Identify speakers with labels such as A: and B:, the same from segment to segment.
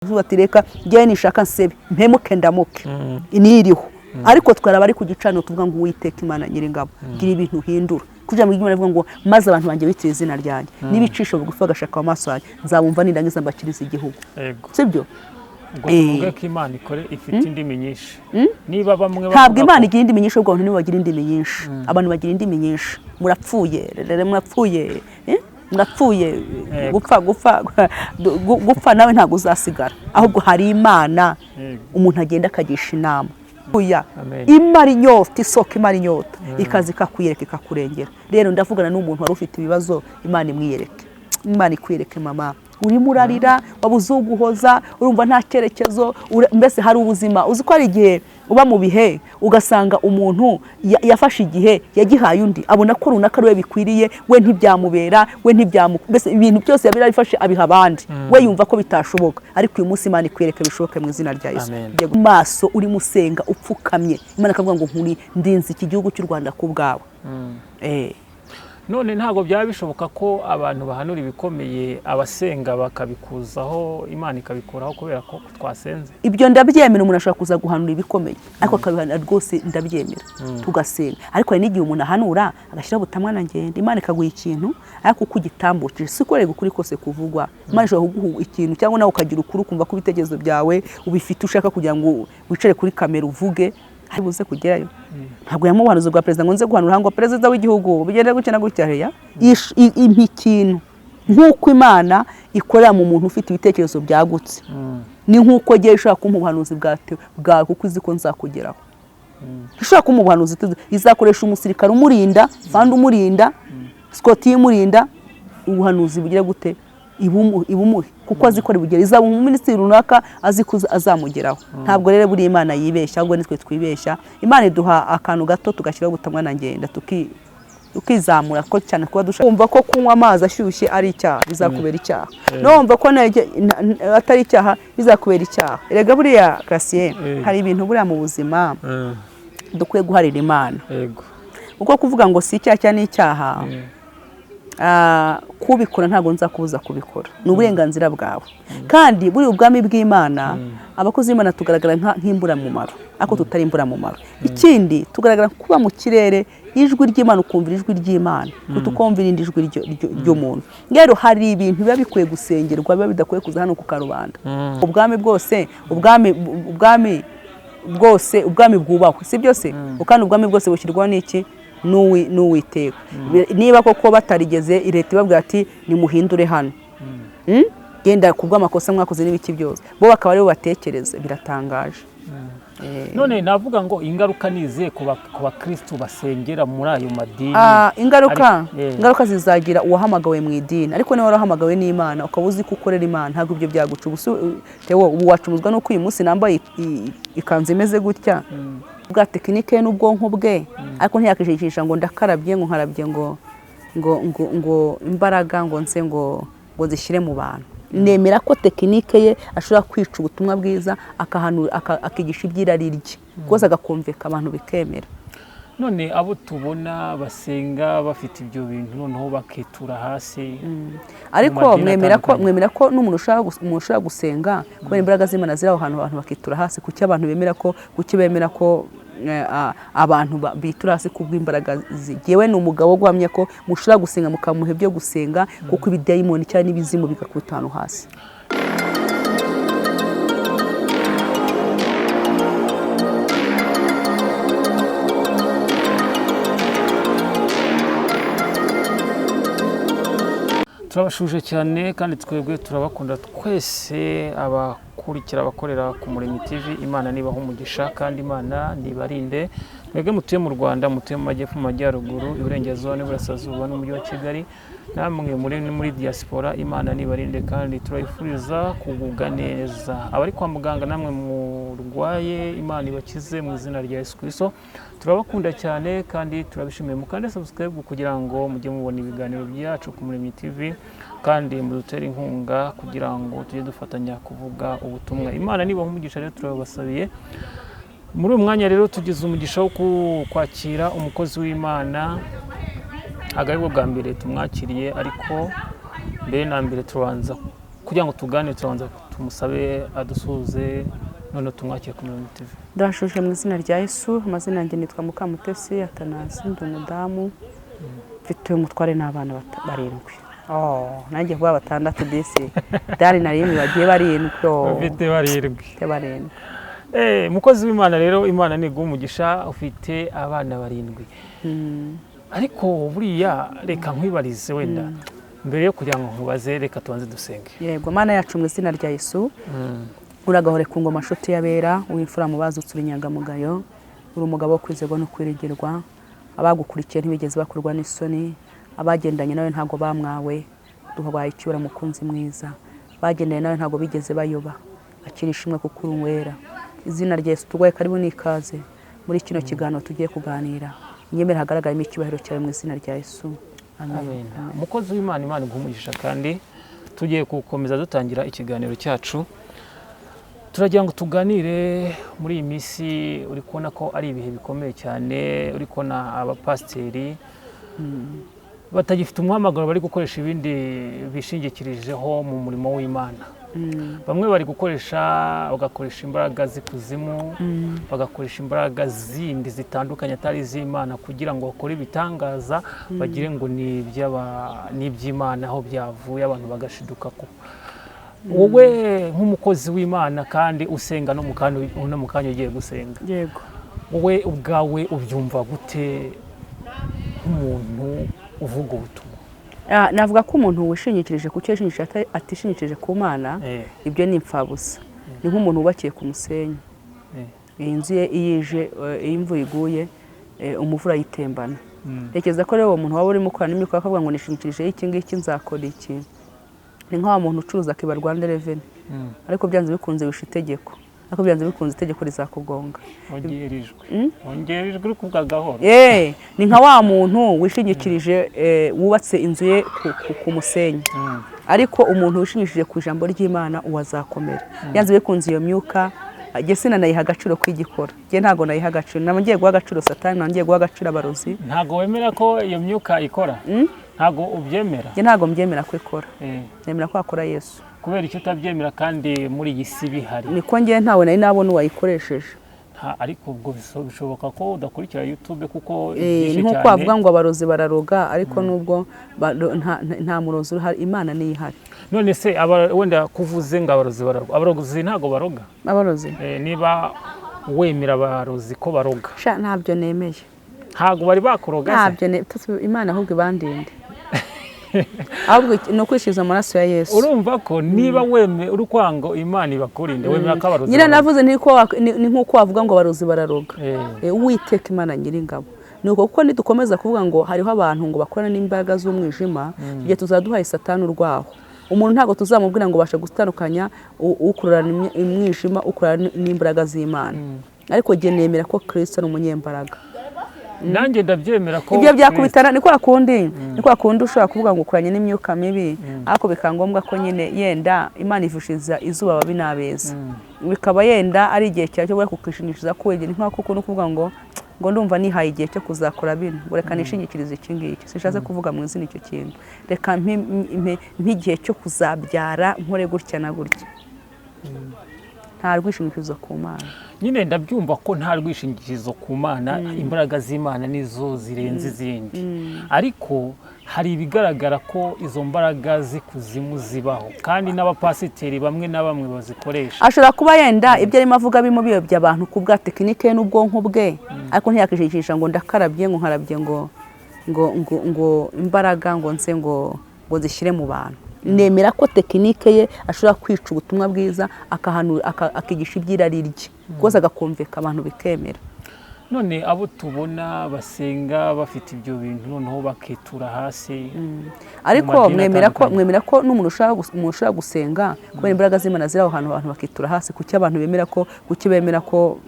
A: Ati reka njyewe nishaka nsebe, mpemuke, ndamuke, niriho. Ariko twaraba ari ku gicaniro tuvuga ngo: "Uwiteka Imana Nyiringabo, gira ibintu uhindura," kugira ngo Imana ivuga ngo: "Maze abantu banjye bitiriye izina ryanjye nibicisha bugufi bagashaka mu maso yanjye, nzabumva, nindangiza mbakiriza igihugu." Sibyo?
B: Ubwo tuvuge ko Imana ikore ifite indimi nyinshi, niba bamwe
A: Ntabwo
B: bavuga
A: Imana
B: ko
A: igira indimi nyinshi, ahubwo abantu nibo bagira indimi nyinshi. Abantu bagira indimi nyinshi. Murapfuye rero, murapfuye, eh? Murapfuye. Gupfa, gupfa, gupfa nawe ntabwo uzasigara, ahubwo hari Imana umuntu agenda akagisha inama. Oya,
B: Amen.
A: imara inyota, isoko imara inyota, ikaza ikakwiyereka, ikakurengera. Rero ndavugana n'umuntu wari ufite ibibazo, Imana imwiyereke, Imana ikwiyereke. Mama, urimo urarira, wabuze uguhoza, urumva nta cyerekezo, mbese hari ubuzima. Uzi ko hari igihe uba mu bihe ugasanga umuntu yafashe igihe yagihaye undi, abona ko runaka ari we bikwiriye, we ntibyamubera, we ntibyamu, mbese ibintu byose yarabifashe abiha abandi, we yumva ko bitashoboka. Ariko uyu munsi Imana ikwiyereke, bishoboke mu izina rya Yesu.
B: Amen.
A: Ugiye mu maso, urimo usenga upfukamye, Imana ikavuga ngo: "Nkuri ndinze iki gihugu cy'u Rwanda ku bwawe."
B: None ntabwo byaba bishoboka ko abantu bahanura ibikomeye, abasenga bakabikuzaho, Imana ikabikuraho kubera ko twasenze?
A: Ibyo ndabyemera. Umuntu ashobora kuza guhanura ibikomeye ariko akabihanura rwose, ndabyemera, tugasenga. Ariko hari n'igihe umuntu ahanura agashyiraho ubutamwa na ngenda, Imana ikaguha ikintu ariko uko ugitambukije si ko ukuri kose kuvugwa. Imana ishobora kuguha ikintu cyangwa nawe ukagira ukuri, ukumva ko ibitekerezo byawe ubifite, ushaka kugira ngo wicare kuri kamera uvuge, ari buze kugerayo. Ntabwo yamuha ubuhanuzi bwa perezida ngo nze guhanura ngo perezida w'igihugu bigende gutya na gutya. Heya, impa ikintu nk'uko Imana ikorera mu muntu ufite ibitekerezo byagutse, ni nk'uko ngewe ishobora kumpa ubuhanuzi bwawe kuko izi ko nzakugeraho. Ishobora kumpa ubuhanuzi, izakoresha umusirikare umurinda kandi umurinda sikoti imurinda, ubuhanuzi bugira gute? Ibumuhe kuko azi ko bugera. Izaba umuminisitiri runaka azi ko azamugeraho. Ntabwo rero buriya Imana yibeshya, ahubwo nitwe twibeshya. Imana iduha akantu gato tugashyiraho ubutumwa na ngenda, tukizamura ko cyane kuba dushaka. Kumva ko kunywa amazi ashyushye ari icyaha, bizakubera icyaha. No wumva ko atari icyaha, bizakubera icyaha. Erega buriya Gratien, hari ibintu buriya mu buzima dukwiye guharira Imana, kuko kuvuga ngo si icyaha cyangwa ni icyaha, kubikora ntabwo nzakubuza kubikora, ni uburenganzira bwawe. Kandi buri ubwami bw'Imana, abakozi b'Imana tugaragara nk'imburamumaro, ariko tutari imburamumaro. Ikindi, tugaragara kuba mu kirere, ijwi ry'Imana, ukumvira ijwi ry'Imana kuruta ukumva irindi jwi ry'umuntu. Rero hari ibintu biba bikwiye gusengerwa, biba bidakwiye kuza hano ku karubanda. Ubwami bwose, ubwami bwose, ubwami bwubahwe, si byose? Kandi ubwami bwose bushyirwaho n'iki? N'Uwiteka. Niba koko batarigeze leta ibabwira ati: "Nimuhindure hano," Genda ku bw'amakosa mwakoze n'ibiki byose, bo bakaba aribo batekereza, biratangaje.
B: None navuga ngo ingaruka ni izihe ku bakristu basengera muri ayo madini?
A: Ingaruka ingaruka zizagira uwahamagawe mu idini. Ariko niba warahamagawe n'Imana, ukaba uzi ko ukorera Imana, ntabwo ibyo byaguca. Ubu Theo, ubu wacumuzwa n'uko uyu munsi nambaye ikanzu imeze gutya bwa tekinike n'ubwonko bwe, ariko ntiyakijijisha ngo ndakarabye, ngo nkarabye, ngo imbaraga ngo nse ngo zishyire mu bantu. Nemera ko tekinike ye ashobora kwica ubutumwa bwiza, akahanura, akigisha iby'irari rye rwose, agakumvika abantu bikemera.
B: None abo tubona basenga bafite ibyo bintu, noneho bakitura hasi
A: Ariko
B: mu madini
A: mwemera ko
B: atandukanye.
A: Mwemera ko n'umuntu ushaka umuntu ushobora gusenga kubera imbaraga z'Imana ziri aho hantu, abantu bakitura hasi? Kuki abantu bemera ko, kuki bemera ko abantu bitura hasi kubw'imbaraga? Jyewe ni umugabo wo guhamya ko mushobora gusenga, mukamuha ibyo gusenga, kuko ibidayimoni cyangwa n'ibizimu bigakubita ahantu hasi.
B: Turabashuje cyane kandi twebwe turabakunda twese, abakurikira, abakorera ku Muremyi TV. Imana nibaha umugisha kandi Imana nibarinde. Mwebwe mutuye mu Rwanda, mutuye mu majyepfo, mu majyaruguru, iburengerazuba n'iburasirazuba n'umujyi wa Kigali, namwe muri diaspora, Imana nibarinde kandi turabifuriza kugubwa neza. Abari kwa muganga namwe murwaye, Imana ibakize mu izina rya Yesu Kristo. Turabakunda cyane kandi turabishimiye. Mukande subscribe kugira ngo mujye mubona ibiganiro byacu ku Muremyi TV, kandi mudutere inkunga kugira ngo tujye dufatanya kuvuga ubutumwa. Imana nibaha umugisha. Rero turabasabiye muri uyu mwanya. Rero tugize umugisha wo kwakira umukozi w'Imana. Ntabwo aribwo bwa mbere tumwakiriye, ariko mbere na mbere turabanza kugira ngo tuganire, turabanza Tumusabe adusuhuze, none tumwakire ku Muremyi TV.
A: Ndabashuje mu izina rya Yesu. Amazina yanjye nitwa Mukamutesi Atanazi, ndi umudamu, mfite umutware n'abana barindwi. Oh, nanjye vuba batandatu disi dani na rimwe bagiye barindwi. Oh,
B: Ufite barindwi.
A: Mfite barindwi.
B: Mukozi w'Imana rero, Imana niguha umugisha, ufite abana barindwi. Ariko buriya reka nkwibarize, wenda mbere yo kugira ngo nkubaze, reka tubanze dusenge.
A: Yego. Mana yacu, mu izina rya Yesu, uragahore ku ngoma nshuti y'abera, w'imfura mu bazutse, uri inyangamugayo, uri umugabo wo kwizerwa no kwiringirwa. Abagukurikiye ntibigeze bakorwa n'isoni, abagendanye nawe ntabwo bamwawe. Duhabaye icyubahiro, mukunzi mwiza. Bagendanye nawe ntabwo bigeze bayoba. Akira ishimwe kuko uri uwera. Izina rya Yesu, tuguhaye karibu n'ikaze muri kino kiganiro tugiye kuganira. Inyemere hagaragaramo icyubahiro cyawe, mu izina rya Yesu, amen.
B: Amen. Umukozi w'Imana, Imana iguha umugisha, kandi tugiye gukomeza dutangira ikiganiro cyacu. Turagira ngo tuganire muri iyi minsi uri kubona ko ari ibihe bikomeye cyane, uri kubona abapasiteri batagifite umuhamagaro, bari gukoresha ibindi bishingikirijeho mu murimo w'Imana. Bamwe bari gukoresha, bagakoresha imbaraga z'ikuzimu, bagakoresha imbaraga zindi zitandukanye atari iz'Imana, kugira ngo bakore ibitangaza, bagire ngo ni iby'Imana, aho byavuye abantu bagashiduka. Ko wowe nk'umukozi w'Imana kandi usenga, no mu kanya ugiye gusenga,
A: Yego.
B: wowe ubwawe ubyumva gute nk'umuntu uvuga ubutumwa?
A: Navuga ko umuntu wishingikirije ku cyo yishingikirije, atishingikirije ku Mana, ibyo ni imfabusa. Ni nk'umuntu wubakiye ku musenyi. Iyi nzu ye iyo ije, iyo imvura iguye, umuvura ayitembana. Ntekereza ko rero uwo muntu waba urimo ukorana n'imikoro akavuga ngo nishingikirije iki ngiki nzakora iki, ni nka wa muntu ucuruza akiba Rwanda Revenue, ariko byanze bikunze wishe itegeko, ariko byanze bikunze itegeko rizakugonga.
B: Ongera ijwi, ongera ijwi, uri kuvuga gahoro.
A: Ni nka wa muntu wishingikirije, wubatse inzu ye ku musenyi, ariko umuntu wishingikirije ku ijambo ry'Imana uwo azakomera byanze bikunze. Iyo myuka njye sinanayiha agaciro kw'igikora, njye ntabwo nayiha agaciro. Naba ngiye guha agaciro Satani, naba ngiye guha agaciro abarozi.
B: Ntabwo wemera ko iyo myuka ikora? Ntabwo ubyemera?
A: Njye ntabwo mbyemera ko ikora. Nemera ko hakora Yesu.
B: Kubera icyo utabyemera kandi muri iyi si bihari?
A: Niko njye ntawe nari nabona uwayikoresheje.
B: Ariko ubwo bishoboka ko udakurikira YouTube, kuko
A: Ni
B: byinshi
A: nk'uko
B: cyane.
A: wavuga ngo abarozi bararoga, ariko nubwo nta murozi uhari, Imana niyo ihari.
B: None se wenda kuvuze ngo abarozi bararoga, abarozi ntabwo baroga?
A: Abarozi?
B: Niba wemera abarozi ko baroga.
A: Sha, ntabyo nemeye.
B: Ntabwo bari bakuroga se?
A: Ntabyo Imana ahubwo ibandinde, ahubwo ni ukwishyuza amaraso ya Yesu.
B: Urumva ko niba weme uri kwanga Imana ibakurinde, wemera ko abarozi
A: Nyine
B: baroga.
A: navuze ni nk'uko wavuga ngo abarozi bararoga. Uwiteka Imana Nyiringabo ni uko, kuko nidukomeza kuvuga ngo hariho abantu ngo bakorana n'imbaraga z'umwijima, igihe tuzaduhaye Satani urwaho. Umuntu ntabwo tuzamubwira ngo basha gutandukanya ukorana umwijima, ukorana n'imbaraga z'Imana. Ariko jye nemera ko Kristo ari umunyembaraga.
B: Nanjye ndabyemera ko
A: Ibyo byakubitana, ni kwa kundi ushobora kuvuga ngo ukoranye n'imyuka mibi, ariko bikaba ngombwa ko nyine yenda Imana ivushiriza izuba ababi n'abeza, bikaba yenda ari igihe cyawe cyo kukishingikiriza ko wenyine, nk'uko ukunda kuvuga ngo ndumva nihaye igihe cyo kuzakora bino, ngo reka nishingikirize iki ngiki. Sinshatse kuvuga mu izina icyo kintu. Reka mpe igihe cyo kuzabyara, nkore gutya na gutya. Nta rwishingikirizo ku Mana.
B: Nyine ndabyumva ko nta rwishingikirizo ku Mana, imbaraga z'Imana nizo zirenze izindi, ariko hari ibigaragara ko izo mbaraga z'ikuzimu zibaho, kandi n'abapasiteri bamwe na bamwe bazikoresha.
A: Ashobora kuba yenda ibyo arimo avuga birimo biyobya abantu ku bwa tekinike ye n'ubwonko bwe, ariko ntiyakishikisha ngo ndakarabye, ngo nkarabye, ngo imbaraga ngo nse ngo zishyire mu bantu. Nemera ko tekinike ye ashobora kwica ubutumwa bwiza, akahanura, akigisha iby'irari rye rwose, agakumvika abantu bikemera.
B: None abo tubona basenga bafite ibyo bintu, noneho bakitura hasi
A: Ariko
B: mu madini
A: mwemera ko
B: atandukanye.
A: Mwemera ko n'umuntu ushobora umuntu ushobora gusenga kubera imbaraga z'Imana ziri aho hantu, abantu bakitura hasi? Kuki abantu bemera ko, kuki bemera ko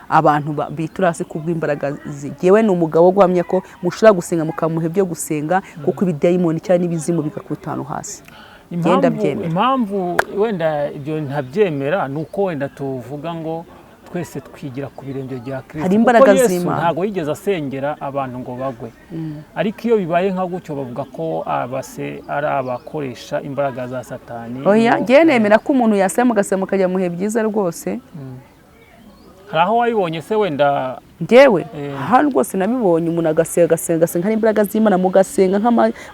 A: abantu bitura hasi kubw'imbaraga? Jyewe ni umugabo wo guhamya ko mushobora gusenga, mukamuha ibyo gusenga, kuko ibidayimoni cyangwa n'ibizimu bigakubita ahantu hasi. Genda byemera.
B: Impamvu wenda ibyo ntabyemera ni uko wenda tuvuga ngo Twese twigira ku birenge bya Kristo.
A: Hari imbaraga
B: Kuko Yesu
A: z'Imana.
B: ntabwo yigeze asengera abantu ngo bagwe, ariko iyo bibaye nka gutyo bavuga ko abase ari abakoresha imbaraga za Satani.
A: Oya, ngewe nemera ko umuntu yasema mugasema mukajya mu bihe byiza rwose.
B: Hari aho wabibonye se wenda?
A: Njyewe hano rwose nabibonye, umuntu agasenga, agasenga, agasenga, hari imbaraga z'Imana, mugasenga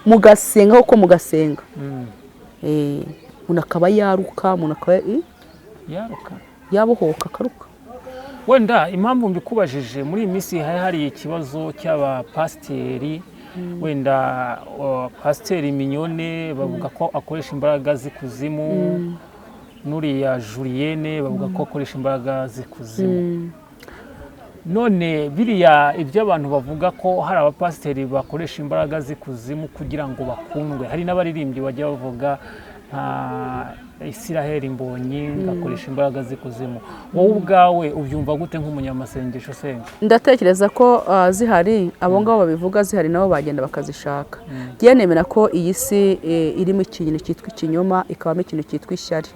A: mugasenga koko mugasenga. Umuntu akaba yaruka, umuntu akaba
B: Yaruka.
A: yabohoka akaruka.
B: Wenda impamvu mbikubajije, muri iyi minsi hari ikibazo cy'abapasiteri, wenda Pasiteri Mignone bavuga ko akoresha imbaraga z'ikuzimu, n'uriya Julienne bavuga ko akoresha imbaraga z'ikuzimu. None biriya ibyo abantu bavuga ko hari abapasiteri bakoresha imbaraga z'ikuzimu kugira ngo bakundwe, hari n'abaririmbyi bajya bavuga nka Israel Mbonyi ngakoresha imbaraga z'ikuzimu, wowe ubwawe ubyumva gute nk'umunyamasengesho usenga?
A: Ndatekereza ko zihari, abo ngabo babivuga zihari nabo bagenda bakazishaka. Njyewe nemera ko iyi si irimo ikintu cyitwa ikinyoma, ikabamo ikintu cyitwa ishyari.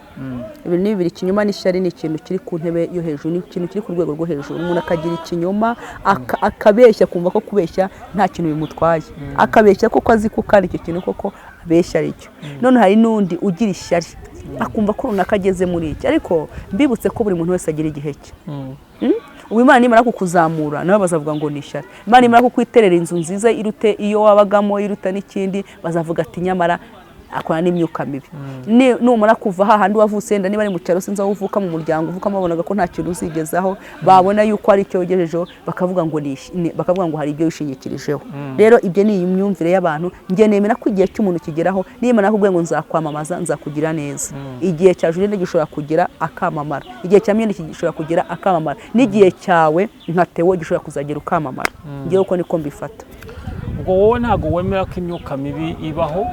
A: Ibintu ni bibiri, ikinyoma n'ishyari ni ikintu kiri ku ntebe yo hejuru, ni ikintu kiri ku rwego rwo hejuru. Umuntu akagira ikinyoma, akabeshya, kumva ko kubeshya nta kintu bimutwaye, akabeshya koko azi ko kandi icyo kintu koko abeshya ari cyo. None hari n'undi ugira ishyari, akumva ko runaka ageze muri iki. Ariko mbibutse ko buri muntu wese agira igihe cye. Ubu Imana nimara kukuzamura nabo bazavuga ngo ni ishyari. Imana nimara kukwiterera inzu nziza irute iyo wabagamo, iruta n'ikindi, bazavuga ati nyamara akora n'imyuka mibi. Numara kuva hahandi wavutse, wenda niba ari mu cyaro, sinzi aho uvuka, mu muryango uvukamo babonaga ko nta kintu uzigezaho, babona yuko hari icyo wigejejeho bakavuga ngo bakavuga ngo hari ibyo wishingikirijeho. Rero ibyo ni imyumvire y'abantu. Njye nemera ko igihe cy'umuntu kigeraho, nimara nakubwiye ngo nzakwamamaza, nzakugira neza. Igihe cya Julienne gishobora kugera akamamara, igihe cya Mignone gishobora kugera akamamara, n'igihe cyawe nka Theo gishobora kuzagera ukamamara. Njyewe uko niko mbifata.
B: Ubwo wowe ntabwo wemera ko imyuka mibi ibaho?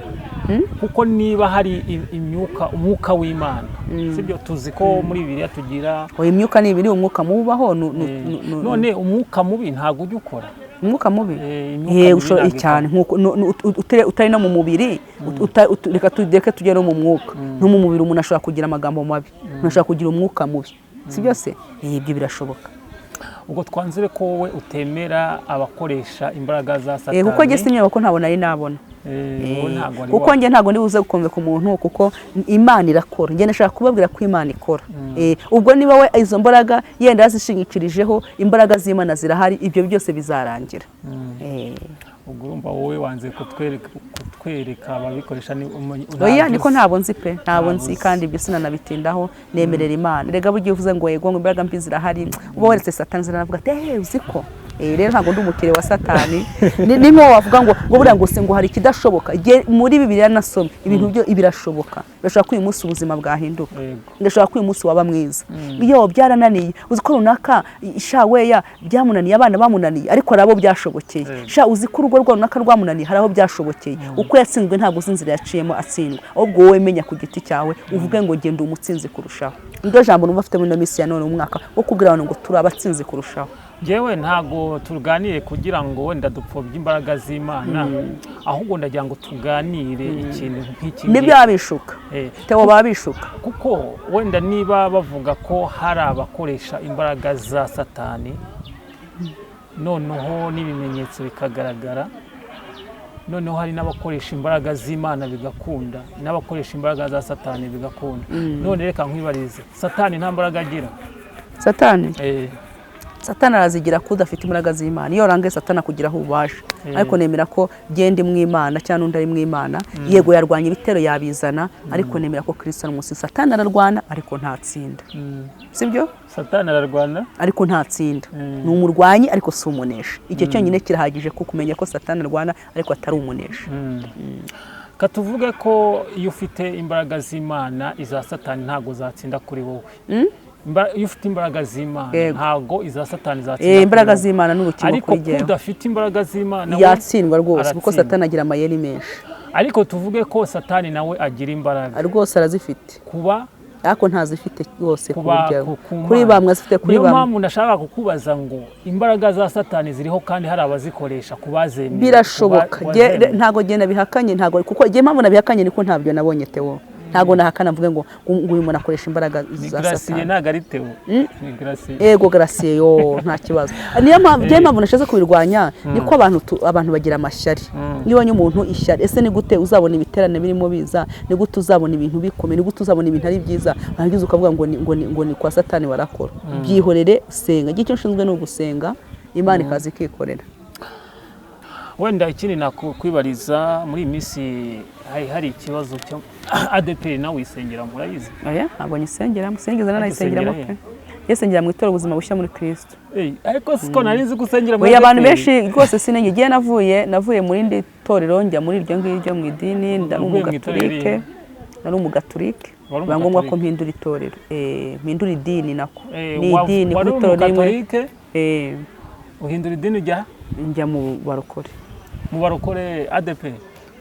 B: Kuko niba hari imyuka, umwuka w'Imana, sibyo? Tuzi ko muri Bibiliya tugira
A: Oya, imyuka ni ibiri, umwuka mubi ubaho
B: None umwuka mubi ntabwo ujya ukora?
A: Umwuka mubi?
B: Imyuka mibi
A: ushobora
B: ntabwo
A: cyane
B: ikora.
A: Nkuko utari no mu mubiri, reka reka tujye no mu mwuka. No mu mubiri umuntu ashobora kugira amagambo mabi, umuntu ashobora kugira umwuka mubi, si byose? Ibyo birashoboka.
B: Ubwo twanzure ko wowe utemera abakoresha imbaraga za Satani?
A: Kuko njye simyaba ko ntabwo nari nabona.
B: Wowe ntabwo wari
A: Kuko njye ntabwo ndi buze gukomeka umuntu, kuko Imana irakora. Njye ndashaka kubabwira ko Imana ikora. Ubwo niba we izo mbaraga yenda yazishingikirijeho, imbaraga z'Imana zirahari, ibyo byose bizarangira.
B: Ubwo urumva wowe wanze kutwereka ababikoresha ni
A: Oya,
B: ntabyo
A: niko
B: uzi.
A: ntabwo nzi pe, ntabwo
B: Ntabwo
A: nzi
B: uzi.
A: Kandi ibyo sinanabitindaho, nemerera Imana. Rega burya iyo uvuze ngo yego, ngo imbaraga mbi zirahari, uba weretse Satani, ziranavuga ati eee, uzi ko rero ntabwo ndi umukiriya wa Satani. Ni nko wavuga ngo buriya ngo se ngo hari ikidashoboka. Muri Bibiliya nasomye ibintu byo birashoboka. Birashoboka ko uyu munsi ubuzima bwahinduka. Ndashaka ko uyu munsi waba mwiza. Iyo byarananiye, uzi ko runaka sha weya byamunaniye, abana bamunaniye, ariko hari abo byashobokeye. Sha uzi ko urugo rwa runaka rwamunaniye, hari aho byashobokeye. Uko yatsinzwe ntabwo uzi inzira yaciyemo atsindwa. Ahubwo wowe menya ku giti cyawe, uvuge ngo genda umutsinzi kurushaho. Niryo jambo numva afite muri ino minsi ya none, umwaka wo kubwira abantu ngo turi abatsinzi kurushaho.
B: Njyewe ntabwo tuganire kugira ngo wenda dupfobye imbaraga z'Imana, ahubwo ndagira ngo tuganire ikintu nk'iki
A: Nibyo, baba bishuka. Theo, baba bishuka.
B: Kuko wenda niba bavuga ko hari abakoresha imbaraga za Satani, noneho n'ibimenyetso bikagaragara, noneho hari n'abakoresha imbaraga z'Imana bigakunda, n'abakoresha imbaraga za Satani bigakunda. None reka nkwibarize, Satani nta mbaraga agira?
A: Satani? Satani arazigira ko udafite imbaraga z'Imana. Iyo warangaye, Satani akugiraho ububasha. Ariko nemera ko genda mu Imana cyangwa n'undi ari mu Imana, yego yarwanya ibitero yabizana, ariko nemera ko Kristo ari umunsi. Satani ararwana ariko ntatsinda, sibyo?
B: Satani ararwana
A: ariko ntatsinda. Ni umurwanyi ariko si umunesha. Icyo cyonyine kirahagije ko kumenya ko Satani arwana ariko atari umunesha.
B: Katuvuge ko iyo ufite imbaraga z'Imana, iza Satani ntabwo zatsinda kuri wowe. Iyo ufite imbaraga z'Imana, ntabwo iza Satani zatsinda kuri
A: Imbaraga
B: wowe.
A: z'Imana n'urukingo
B: Ariko
A: kuri
B: ko
A: jyewe.
B: udafite imbaraga z'Imana, we
A: Yatsindwa rwose, kuko
B: aratsindwa.
A: Satani agira amayeri menshi.
B: Ariko tuvuge ko Satani nawe agira imbaraga.
A: Rwose arazifite.
B: Kuba
A: Ariko ntazifite rwose ku
B: kuba
A: buryo
B: ku
A: kuri
B: Mana.
A: bamwe azifite, kuri
B: Niyo
A: bamwe.
B: mpamvu ndashaka kukubaza ngo imbaraga za Satani ziriho kandi hari abazikoresha kubazemera?
A: Birashoboka. Ntabwo genda bihakanye, ntabwo, kuko igihe mpamvu nabihakanye niko ntabyo nabonye, Theo. Ntabwo nahakana mvuge ngo uyu muntu akoresha imbaraga
B: Ni
A: za
B: Gracie,
A: Satani.
B: ntabwo ari Theo, ni Gracie.
A: Ego, Gracie, yo nta kibazo. Niyo mpamvu, niyo mpamvu nashatse kubirwanya, niko abantu bagira amashyari. Niba ubonye umuntu ishyari, ese ni gute uzabona ibiterane birimo biza? Ni gute uzabona ibintu bikomeye? Ni gute uzabona ibintu ari byiza, warangiza ukavuga ngo ni kwa Satani barakora? Byihorere, senga. Icyo nshinzwe ni ugusenga, Imana ikaza ikikorera.
B: Wenda ikindi nakwibariza, muri iyi minsi hari ikibazo cyo ADEPR, nawe wisengera, murayizi?
A: Oya, ntabwo nyisengera, musengeza nanayisengeramo
B: Usengera
A: pe. Yesengera mu itorero Ubuzima Bushya muri Kristo.
B: Eh, ariko siko nari nzi ko usengera muri
A: Oya, abantu
B: ADEPR.
A: benshi rwose sinenge. Igihe navuye muri indi torero njya muri iryo ngiryo mu idini, ndari
B: Uvuye mu itorero
A: umugaturike.
B: irihe?
A: Nari umugaturike.
B: Wari
A: Biba ngombwa ko
B: umugaturike?
A: mpindura itorero, mpindura idini nako.
B: Eh,
A: Ni idini
B: wari
A: kuko itorero rimwe
B: umugatolike, uhindura idini ujya
A: njya mu barokore.
B: Mu barokore ADEPR?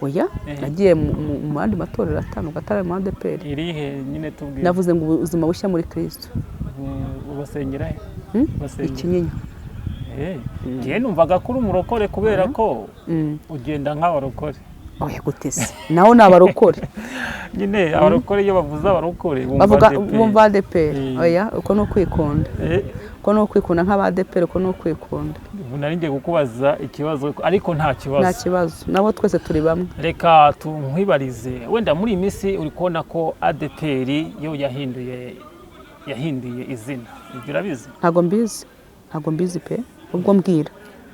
A: Oya, nagiye mu yandi matorero atandukanye atari mu ADEPR.
B: Irihe nyine, tubwire.
A: Navuze ngo Ubuzima Bushya muri Kristo.
B: Ubasengera he?
A: Hmm?
B: Basengera.
A: Ikinyinya.
B: Eh, njyewe numvaga ko uri umurokore kubera ko ugenda nk'abarokore.
A: Oya, gute se? Naho ni abarokore.
B: Nyine abarokore, iyo bavuze abarokore bumva
A: Bavuga
B: ADEPR.
A: bumva ADEPR. Oya, uko ni ukwikunda. Uko ni ukwikunda nk'aba ADEPR, uko ni ukwikunda.
B: Ubu nari ngiye kukubaza ikibazo, ariko nta kibazo.
A: Nta kibazo, nabo twese turi bamwe.
B: Reka tunkwibarize, wenda muri iyi minsi uri kubona ko ADEPR yo yahinduye izina, ibyo urabizi?
A: Ntabwo mbizi, ntabwo mbizi pe, ubwo mbwira.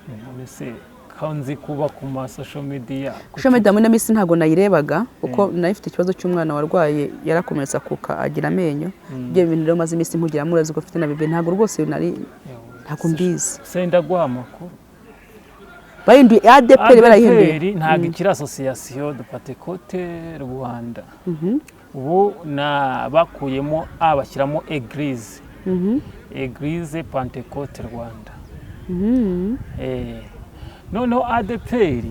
B: None se ko nzi kuba ku ma social media?
A: Social media muri ino minsi ntabwo nayirebaga, kuko nari mfite ikibazo cy'umwana warwaye, yarakomeretse akuka agira amenyo. Ibyo bintu rero maze iminsi mpugiramo, urazi ko mfite na bébé, ntabwo rwose nari, ntabwo mbizi.
B: Se ndaguha amakuru.
A: Bahinduye ADEPR, barayihinduye?
B: ADEPR ntabwo ikiri Association de Pentecôte Rwanda. Ubu na bakuyemo A, bashyiramo Eglise, Eglise Pentecôte Rwanda. Noneho ADEPR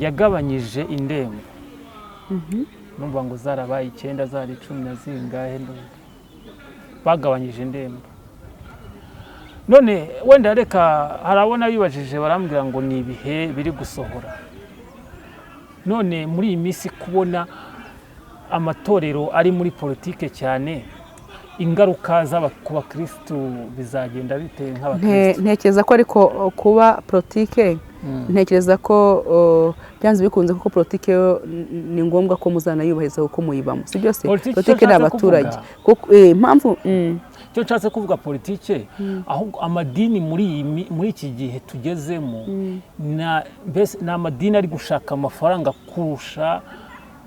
B: yagabanyije indembo, numva ngo zarabaye 9, zari 10 na zingahe, ndumva bagabanyije indembo. None wenda reka, harabona bibajije barambwira ngo ni ibihe biri gusohora. None muri iyi minsi kubona amatorero ari muri politike cyane, ingaruka ku bakirisitu bizagenda bite nk'abakirisitu?
A: Ntekereza ko ariko kuba politike, ntekereza ko byanze bikunze, kuko politike yo ni ngombwa ko muzanayubahiriza kuko muyibamo, si byose?
B: Politike, icyo
A: Politike ni
B: nshatse
A: abaturage.
B: kuvuga.
A: Kuko impamvu
B: Icyo nshatse kuvuga, politike, ahubwo amadini muri iki gihe tugezemo na mbese ni amadini ari gushaka amafaranga kurusha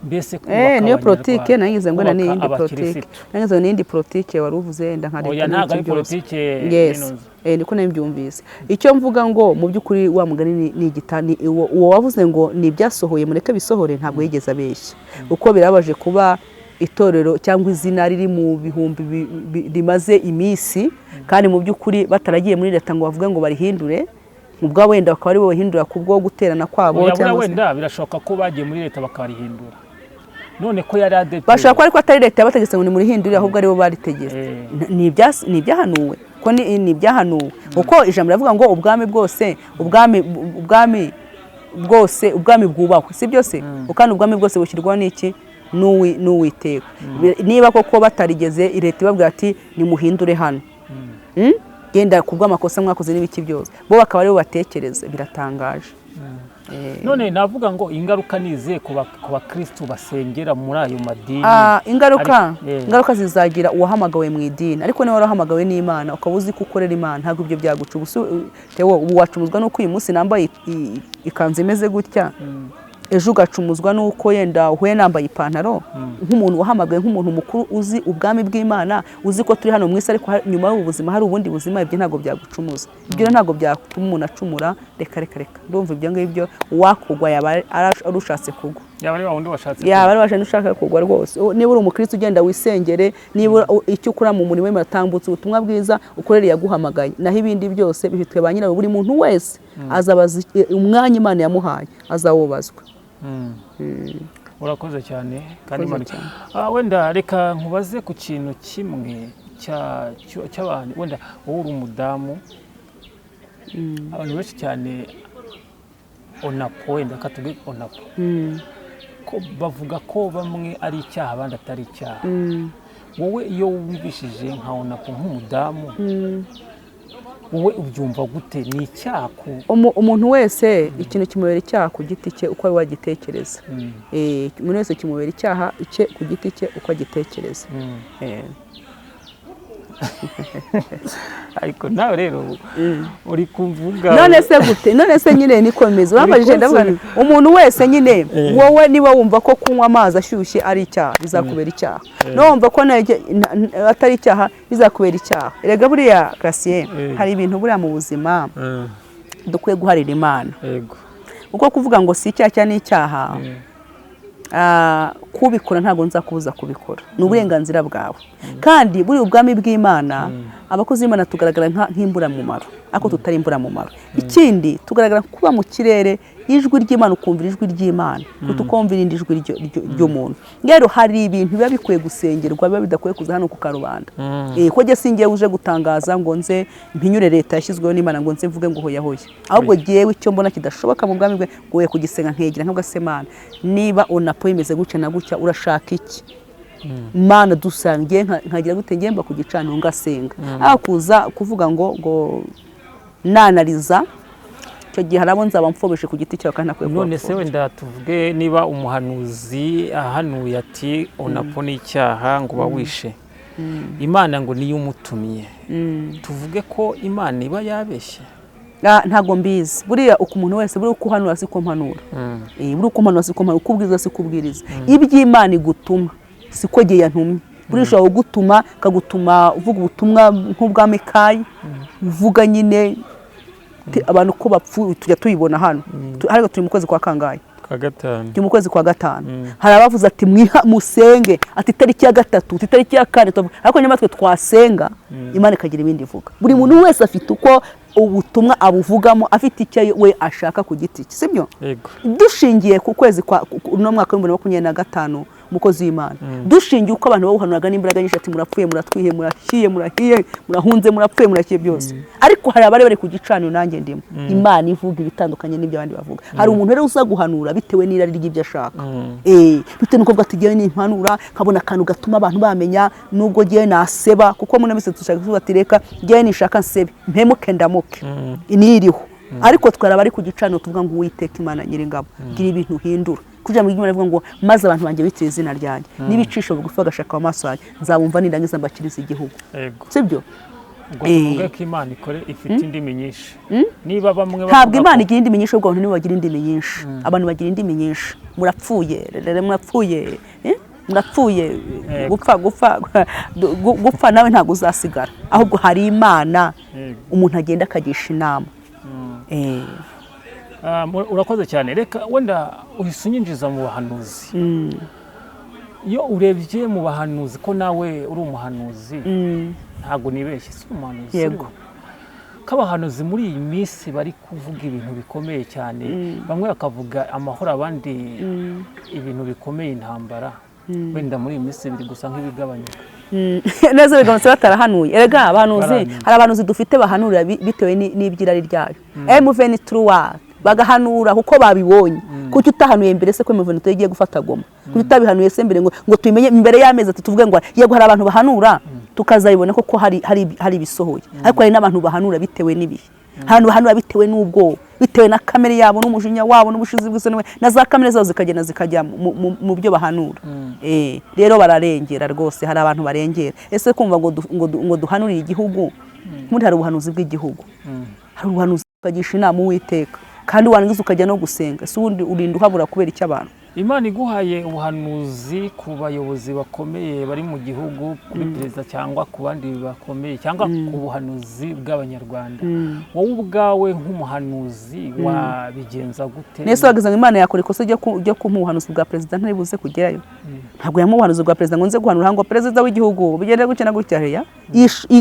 B: mbese kubaka
A: Niyo
B: Abanyarwanda,
A: politike nagize ngo na
B: kubaka
A: n'iyindi politike.
B: abakirisitu.
A: Nagize ngo n'iyindi politike wari uvuze, wenda nka leta
B: Oya, ntabwo
A: n'ibiki
B: ari
A: byose.
B: politike.
A: Yes.
B: Ino nzu.
A: Niko nabyumvise. Icyo mvuga ngo mu by'ukuri wa mugani ni igita ni uwo wavuze ngo ni ibyasohoye, mureke bisohore, ntabwo yigeze abeshya, kuko birabaje kuba itorero cyangwa izina riri mu bihumbi rimaze iminsi, kandi mu by'ukuri bataragiye muri leta ngo bavuge ngo barihindure, ubwo wenda bakaba aribo bahindura kubwo guterana kwabo.
B: Oya, buriya
A: Cyangwa se
B: wenda birashoboka ko bagiye muri leta bakarihindura, none ko yari ADEPR.
A: Bashobora kuba, ariko atari leta yabategetse ngo nimurihindure, ahubwo aribo baritegetse. Ni ibyahanuwe, ko ni ibyahanuwe, kuko ijambo riravuga ngo ubwami bwose, ubwami bwose, ubwami bwubahwe, si byose? Kandi ubwami bwose bushyirwaho n'iki? N'Uwiteka. Niba koko batarigeze leta ibabwira ati nimuhindure hano, Genda kubw'amakosa mwakoze n'ibiki byose, bo bakaba aribo batekereza, biratangaje.
B: None navuga ngo ingaruka ni izihe ku bakirisitu basengera muri ayo madini?
A: Ah, ingaruka
B: Ariko.
A: Ingaruka zizagira uwahamagawe mu idini, ariko niba warahamagawe n'Imana, ukaba uzi ko ukorera Imana, ntabwo ibyo byaguca. Ubu Theo, ubu wacumuzwa n'uko uyu munsi nambaye ikanzu imeze gutya, ejo ugacumuzwa n'uko yenda uhuye nambaye ipantaro? Nk'umuntu wahamagawe, nk'umuntu mukuru uzi ubwami bw'Imana, uzi ko turi hano mu isi, ariko nyuma y'ubu buzima hari ubundi buzima, ibyo ntabwo byagucumuza. Ibyo rero ntabwo byatuma umuntu acumura. Reka, reka, reka, ndumva ibyo ngibyo uwakugwa yaba ari ushatse kugwa.
B: Yaba ari wa wundi washatse.
A: Yaba ari waje ushaka kugwa rwose. Niba uri umukristo, ugenda wisengere. Niba icyo ukora mu murimo w'Imana, tambutse ubutumwa bwiza, ukorere yaguhamagaye, naho ibindi byose bifitwe ba nyirawo. Buri muntu wese azabaza umwanya Imana yamuhaye, azawubazwa.
B: Urakoze cyane kandi
A: Urakoze
B: Imana
A: cyane.
B: Ah, wenda reka nkubaze ku kintu kimwe cy'abantu. Wenda wowe uri umudamu, abantu benshi cyane, onapo, wenda katubwe onapo. Ko bavuga ko bamwe ari icyaha, abandi atari icyaha. Wowe iyo wumvishije nka Onapo nk'umudamu, wowe ubyumva gute? Ni icyaha ku
A: Umuntu wese ikintu kimubera icyaha ku giti cye uko ari wagitekereza. Umuntu wese kimubera icyaha icye ku giti cye uko agitekereza.
B: Ariko nawe rero uri kuvuga.
A: None se gute? None se nyine nikomeza urambajije, ndavuga nti, umuntu wese nyine, wowe niba wumva ko kunywa amazi ashyushye ari icyaha, bizakubera icyaha. Niba wumva ko atari icyaha, bizakubera icyaha. Erega buriya Gratien, hari ibintu buriya mu buzima dukwiye guharira Imana, kuko kuvuga ngo si icyaha cyangwa ni icyaha, kubikora ntabwo nzakubuza kubikora, ni uburenganzira bwawe. Kandi buri ubwami bw'Imana, abakozi b'Imana tugaragara nk'imburamumaro, ariko tutari imburamumaro. Ikindi, tugaragara kuba mu kirere ijwi ry'Imana, ukumvira ijwi ry'Imana kuruta ukumva irindi jwi ry'umuntu. Rero hari ibintu biba bikwiye gusengerwa, biba bidakwiye kuza hano ku karubanda. Ko jye singiye uje gutangaza ngo nze mpinyure leta yashyizweho n'Imana, ngo nze mvuge ngo hoya hoya. Ahubwo jyewe icyo mbona kidashoboka mu bwami bwe, ngoye kugisenga, nkegera nk'ubwo: Mana, niba Onapo bimeze gutya na gutya, urashaka iki? Mana dusangiye, nkagira gute? Ngemba ku gicaniro ngasenga. Aho kuza kuvuga ngo nanariza, icyo gihe hari abo nzaba mfobeshe ku giti cyawe kandi ntakwiye
B: None se
A: kubapfobya.
B: wenda tuvuge niba umuhanuzi ahanuye ati Onapo ni icyaha, ngo uba wishe, Imana ngo niyo umutumye, tuvuge ko Imana iba yabeshye?
A: Ntabwo mbizi. Buriya uko umuntu wese, buriya uko uhanura siko mpanura. Buriya uko mpanura siko mpanura, uko ubwiriza siko ubwiriza. Iby'Imana igutuma siko gihe yantumye. Buriya ishobora kugutuma, ikagutuma uvuga ubutumwa nk'ubwa Mikayi, uvuga nyine abantu ko bapfuye. Tujya tuyibona hano. Ariko turi mu kwezi kwa kangahe?
B: Kwa gatanu.
A: Turi mu kwezi kwa gatanu. Hari abavuze ati mwiha musenge, ati itariki ya 3, ati itariki ya 4, ariko nyuma twe twasenga, Imana ikagira ibindi ivuga. Buri muntu wese afite uko ubutumwa abuvugamo, afite icyo we ashaka ku giti cye, sibyo?
B: Yego.
A: Dushingiye ku kwezi kwa uno mwaka wa 2025, umukozi w'Imana, dushingiye uko abantu bawuhanuraga n'imbaraga nyinshi, ati murapfuye, muratwihe, murahiye, murahiye, murahunze, murapfuye, murakiye byose. Ariko hari abari bari ku gicaniro, nanjye ndimo, Imana ivuga ibitandukanye n'ibyo abandi bavuga. Hari umuntu rero uza guhanura bitewe n'irari ry'ibyo ashaka, bitewe n'uko avuga ati ngewe nimpanura nkabona akantu gatuma abantu bamenya, nubwo ngewe naseba, kuko muri minsi dushaka kuvuga ati reka ngewe nishaka nsebe, mpemuke, ndamuke, niriho. Ariko twari abari ku gicaniro tuvuga ngo Uwiteka Imana Nyiringabo, gira ibintu uhindura, kugira ngo Imana ivuga ngo maze abantu banjye bitiriye izina ryanjye n'ibicisha bugufi bagashaka mu maso yanjye, nzabumva, nindangiza mbakiriza igihugu. Sibyo?
B: Ubwo tuvuge ko Imana ikore ifite indimi nyinshi, niba bamwe
A: Ntabwo
B: bavuga
A: Imana igira indimi nyinshi, ahubwo abantu nibo bagira indimi nyinshi. Abantu bagira indimi nyinshi: murapfuye rere, murapfuye, murapfuye. Gupfa, gupfa, gupfa, nawe ntabwo uzasigara. Ahubwo hari Imana umuntu agenda akagisha inama.
B: Urakoze cyane. Reka wenda uhise unyinjiza mu bahanuzi. Iyo urebye mu bahanuzi, ko nawe uri umuhanuzi, ntabwo nibeshye, si umuhanuzi?
A: Yego.
B: Ko abahanuzi muri iyi minsi bari kuvuga ibintu bikomeye cyane, bamwe bakavuga amahoro, abandi ibintu bikomeye, intambara, wenda muri iyi minsi biri gusa nk'ibigabanyuka.
A: Neza, bigamutse batarahanuye. Erega abahanuzi,
B: Barahanuye.
A: hari abahanuzi dufite bahanurira bitewe n'iby'irari ryayo, M23, bagahanura kuko babibonye. Kuki utahanuye mbere se ko M23 igiye gufata Goma? Kuki utabihanuye se mbere ngo tubimenye mbere y'amezi 3, tuvuge ngo yego? Hari abantu bahanura tukazabibona koko hari ibisohoye, ariko hari n'abantu bahanura bitewe n'ibihe. Hari abantu bahanura bitewe n'ubwoba, bitewe na kamere yabo n'umujinya wabo n'ubushizi bw'isoni, na za kamere zabo zikagenda zikajya mu byo bahanura. Rero bararengera rwose, hari abantu barengera. Ese kumva ngo duhanurire igihugu, ubundi hari ubuhanuzi bw'igihugu, hari ubuhanuzi ukagisha inama Uwiteka, kandi warangiza ukajya no gusenga. Ese ubundi urinda uhabura kubera icyo abantu?
B: Imana iguhaye ubuhanuzi ku bayobozi bakomeye bari mu gihugu, kuri perezida cyangwa ku bandi bakomeye, cyangwa ku buhanuzi bw'Abanyarwanda, wowe ubwawe nk'umuhanuzi wabigenza gute?
A: Nese wagize ngo Imana yakora ikosa ryo kumpa ubuhanuzi bwa perezida ntari buze kugerayo? Ntabwo yamuha ubuhanuzi bwa perezida ngo nze guhanura ngo perezida w'igihugu bigende gutya na gutya. Heya,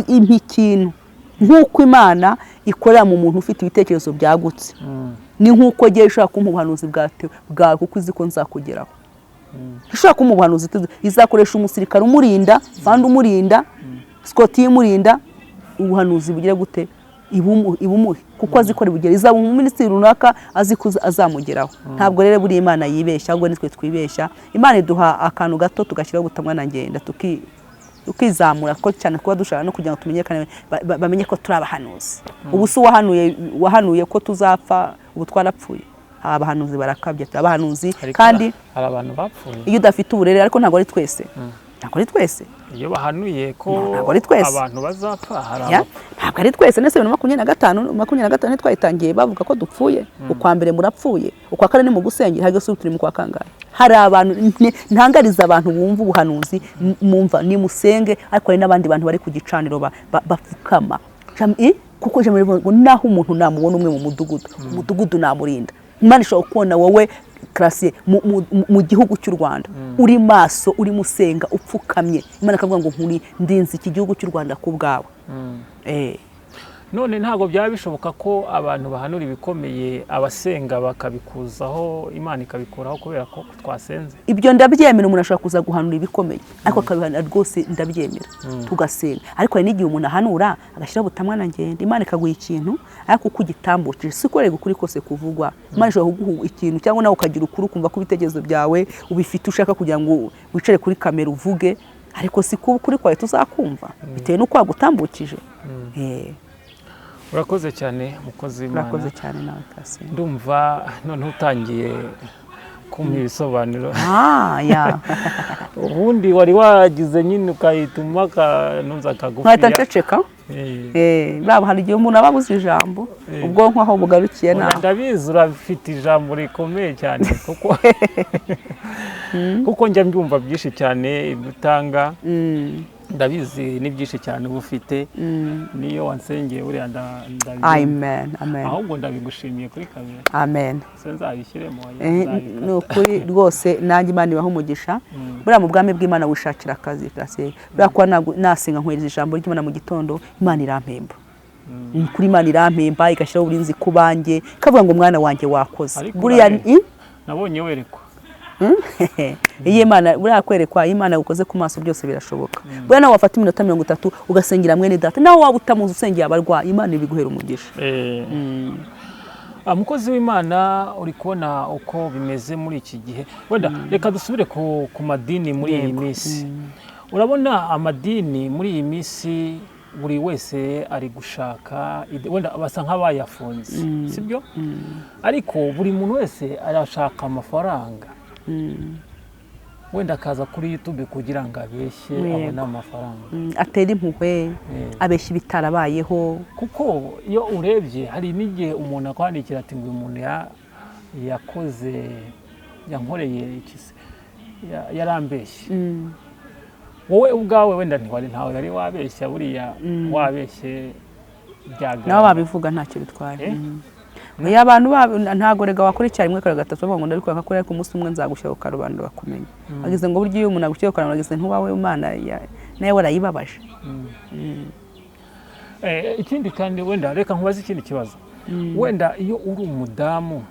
A: impa ikintu nk'uko Imana ikorera mu muntu ufite ibitekerezo byagutse. Ni nk'uko ngewe ishobora kumpa ubuhanuzi bwawe kuko izi ko nzakugeraho. Ishobora kumpa ubuhanuzi, izakoresha umusirikare umurinda, fandi umurinda, sikoti imurinda, ubuhanuzi bugira gute? Ibumuhe kuko azi ko ribugere, izaba umuminisitiri runaka azi ko azamugeraho. Ntabwo rero buri Imana yibeshya, ahubwo nitwe twibeshya. Imana iduha akantu gato tugashyiraho ubutumwa na ngenda tukizamura, ko cyane kuba dushaka no kugira ngo tumenyekane, bamenye ko turi abahanuzi. Ubu si wahanuye ko tuzapfa, ubu twarapfuye. Abahanuzi barakabya, abahanuzi. Kandi
B: hari abantu bapfuye.
A: Iyo udafite uburere, ariko ntabwo ari twese, ntabwo ari twese.
B: Iyo bahanuye ko
A: ntabwo ari twese.
B: Abantu bazapfa, hari
A: ntabwo ari twese. Ndetse 2025, 25 twayitangiye bavuga ko dupfuye. Ukwa mbere murapfuye, ukwa kane ni mu gusengera, hageze turi mu kwa kangahe? Hari abantu ntangariza abantu bumva ubuhanuzi, mumva nimusenge, ariko hari n'abandi bantu bari ku gicaniro bapfukama, kuko ijambo rivuga ngo naho umuntu namubona umwe mu mudugudu, umudugudu namurinda. Imana ishobora kubona wowe Karasiye mu gihugu cy'u Rwanda uri maso, urimo usenga upfukamye, Imana ikavuga ngo nkuri ndinze iki gihugu cy'u Rwanda ku bwawe.
B: None ntabwo byaba bishoboka ko abantu bahanura ibikomeye, abasenga bakabikuzaho, Imana ikabikuraho kubera ko twasenze?
A: Ibyo ndabyemera. Umuntu ashobora kuza guhanura ibikomeye, ariko akabihanura rwose ndabyemera, tugasenga. Ariko hari n'igihe umuntu ahanura agashyiraho ubutumwa na ngenda, Imana ikaguha ikintu, ariko uko ugitambukije si uko ukuri kose kuvugwa. Imana ishobora kuguha ikintu, cyangwa nawe ukagira ukuri, ukumva ko ibitekerezo byawe ubifite, ushaka kugira ngo wicare kuri kamera uvuge, ariko si ko ukuri kwawe tuzakumva, bitewe n'uko wagutambukije.
B: Urakoze cyane, mukozi w'Imana.
A: Urakoze cyane nawe, Kasi.
B: Ndumva noneho utangiye kumpa ibisobanuro.
A: Ya.
B: Ubundi wari wagize nyine ukahituma akantuza kagufiya.
A: Nkahita nceceka. Baba hari igihe umuntu aba abuze ijambo, ubwonko aho bugarukiye naho.
B: Ndabizi, urafite ijambo rikomeye cyane, kuko njya mbyumva byinshi cyane ibyo utanga. Ndabizi, ni byinshi cyane uba ufite. Niyo wansengeye buriya ndabyumva.
A: Amen, amen.
B: Ahubwo ndabigushimiye kuri kamera.
A: Amen.
B: Se nzabishyiremo?
A: Ni ukuri rwose, nanjye Imana ibaha umugisha. Buriya mu bwami bw'Imana wishakira akazi. Buriya kuba nasenga nkohereza ijambo ry'Imana mu gitondo, Imana irampemba. Ni ukuri, Imana irampemba, igashyiraho uburinzi ku banjye, ikavuga ngo mwana wanjye wakoze.
B: Ariko
A: buriya
B: nabonye werekwa.
A: Iyo Imana, buriya kwerekwa, iyo Imana gukoze ku maso byose birashoboka. Buriya nawe wafata iminota 30 ugasengera mwene data, nawe waba utamuzi, usengera abarwayi, Imana ibiguhera umugisha.
B: Mukozi w'Imana, uri kubona uko bimeze muri iki gihe. Wenda reka dusubire ku madini muri iyi minsi. Urabona amadini muri iyi minsi, buri wese ari gushaka wenda basa nk'abayafunze, sibyo? Ariko buri muntu wese arashaka amafaranga, wenda akaza kuri YouTube kugira ngo abeshye, abone amafaranga.
A: Atera impuhwe, abeshya ibitarabayeho.
B: Kuko iyo urebye, hari n'igihe umuntu akwandikira ati ngo uyu muntu yakoze, yankoreye iki se, yarambeshye. Wowe ubwawe wenda ntiwari, ntawe yari wabeshya, buriya wabeshye byagaragara.
A: Nabo babivuga, ntacyo bitwaye. Iyo abantu ntabwo rega wakora icyarimwe kabiri gatatu bavuga ngo ndabikora nka kuriya, ariko umunsi umwe nzagushyira ku karubanda bakumenya. Bagize ngo burya iyo umuntu agushyira ku karubanda, bagize ntubawe Imana nawe warayibabaje.
B: Ikindi kandi, wenda reka nkubaze ikindi kibazo. Wenda iyo uri umudamu,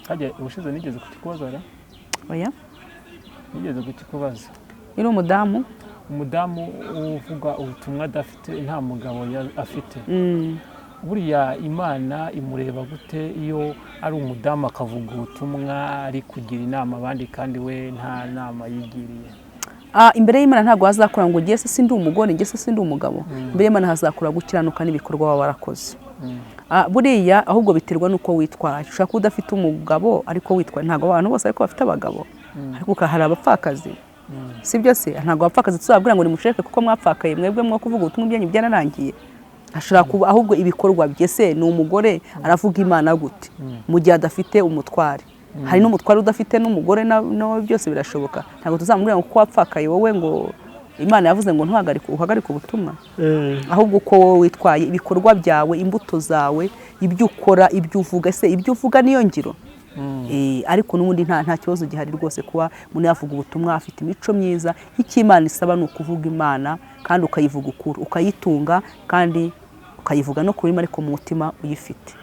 B: hajya ubushize nigeze kukikubaza ra?
A: Oya.
B: Nigeze kukikubaza.
A: Iyo uri umudamu?
B: Umudamu uvuga ubutumwa adafite, nta mugabo afite, buriya Imana imureba gute iyo ari umudamu akavuga ubutumwa, ari kugira inama abandi, kandi we nta nama yigiriye?
A: Imbere y'Imana ntabwo hazakora ngo ngiye se sindi umugore, ngiye se sindi umugabo. Imbere y'Imana hazakora gukiranuka n'ibikorwa waba warakoze. Buriya ahubwo biterwa n'uko witwaye. Ushobora kuba udafite umugabo ariko witwaye. Ntabwo abantu bose ariko bafite abagabo, ariko hari abapfakazi, si byo se? Ntabwo abapfakazi tuzababwira ngo nimusheke kuko mwapfakaye, mwebwe mwo kuvuga ubutumwa ibyanyu byararangiye. Hashobora kuba ahubwo ibikorwa bye se, ni umugore aravuga Imana gute mu gihe adafite umutware? Hari n'umutware udafite n'umugore, nawe byose birashoboka. Ntabwo tuzamubwira ngo kuko wapfakaye wowe ngo Imana yavuze ngo ntuhagarike, uhagarike ubutumwa. Ahubwo uko wowe witwaye, ibikorwa byawe, imbuto zawe, ibyo ukora, ibyo uvuga, ese ibyo uvuga niyo ngiro? Ariko n'ubundi nta kibazo gihari rwose kuba umuntu yavuga ubutumwa afite imico myiza. Icyo Imana isaba ni ukuvuga Imana, kandi ukayivuga ukuri, ukayitunga, kandi ukayivuga no ku rurimi, ariko mu mutima uyifite.